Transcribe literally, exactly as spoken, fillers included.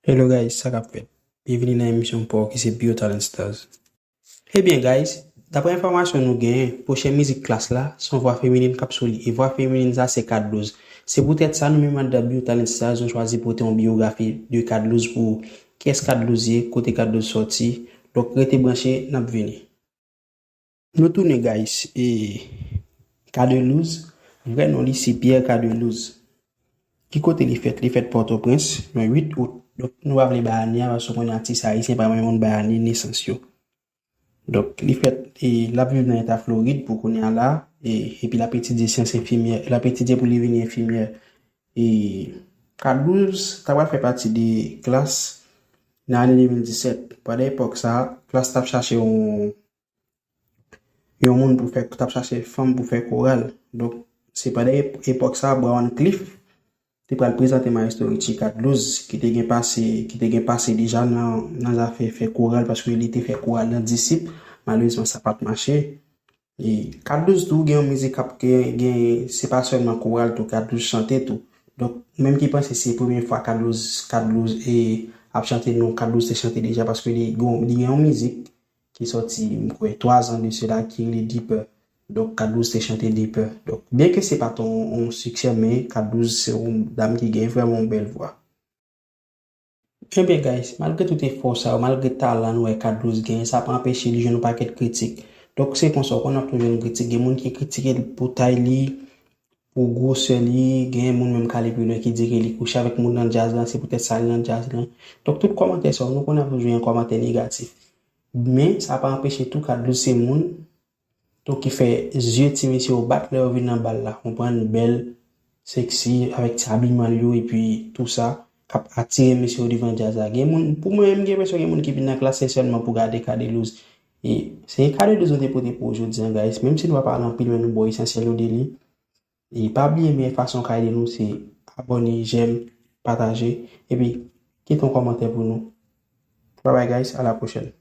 Hello guys, sa k ap fèt? Byenvini nan emisyon pa w ki se Pure Talent Stars. Ebyen guys, daprè enfòmasyon nou genyen, pwochen mizik Klass la, se yon vwa feminin k ap sou li. E vwa feminin sa se Kadlouz. Se poutèt sa nou menm anndan Pure Talent Stars, nou chwazi pote yon biyografi de Kadlouz pou ou. Kiyès Kadlouz ye, kote Kadlouz sòti. Donk rete branche, n ap vini. Nou tounen guys, e Cadelouse, vrè non li se Pierre Cadelouse. Ki kote li fèt? Li fèt Pòtoprens, nan uit out. Donk nou pa vle bay ane a, paske w konnen atis ayisyen pa renmen moun bay ane nesans yo. Donk li fèt, e l ap viv nan eta Florid pou kounye a la, e epi l ap etidye syans enfimyè, l ap etidye pou li vini enfimyè. E Kadlouz ta pral fè pati de Klass nan ane de mil disèt. Pandan epòk sa, Klass t ap chache yon yon moun pou fè, t ap chache fanm pou fè koral. Donk se pandan ep- epòk sa, Brown Cliff te pral prezante Maestro Richie Kadlouz ki te gen pase, ki te gen pase deja nan, nan zafè fè koral, paske li te fè koral nan Disip. Malerezman sa pa t mache. E Kadlouz tou gen yon mizik k ap gen, gen, se pa sèlman koral tou, Kadlouz chante tou. Donk ou menm ki panse se premye fwa Kadlouz, Kadlouz e ap chante, non, Kadlouz te chante deja, paske li, li gen yon mizik ki sòti, m kwè, twa zan de sela, ki rele Deeper. Donk Kadlouz te chante Deeper. Donk byenke se pa t yon, yon siksè, men Kadlouz se yon dam ki gen vrèman yon bèl vwa. Ebyen guys, malgre tout efò sa yo, malgre talan nou wè Kadlouz genyen, sa pa anpeche li jwenn yon pakèt kritik. Donk se konsa, w konn ap toujou jwenn kritik. Gen moun ki kritike l pou tay li, pou gwosè li, gen moun menm k ale pi lwen ki di ke li kouche avèk moun nan djaz lan, se poutèt sa li nan djaz lan. Donk tout kòmantè sa yo, nou konnen ap toujou gen kòmantè negatif. Men sa pa anpeche tou Kadlouz se moun tou ki fè zye ti mesye yo bat lè yo vin nan bal la, konprann, bèl, seksi, avèk ti abiman l yo, epi tou sa k ap atire mesye yo devan djaz la. Gen moun, pou mwen menm, gen enpresyon gen moun ki vin nan Klass se sèlman pou gade Cadelouse. E se Cadelouse nou te pote pou ou jodi a guys, menm si nou pa pale anpil, men nou ba w esansyèl yo de li. E pa bliye, meyè fason w ka ede nou se abòne, jèm, pataje, epi kite yon kòmantè pou nou. Bye bye guys, à la prochaine.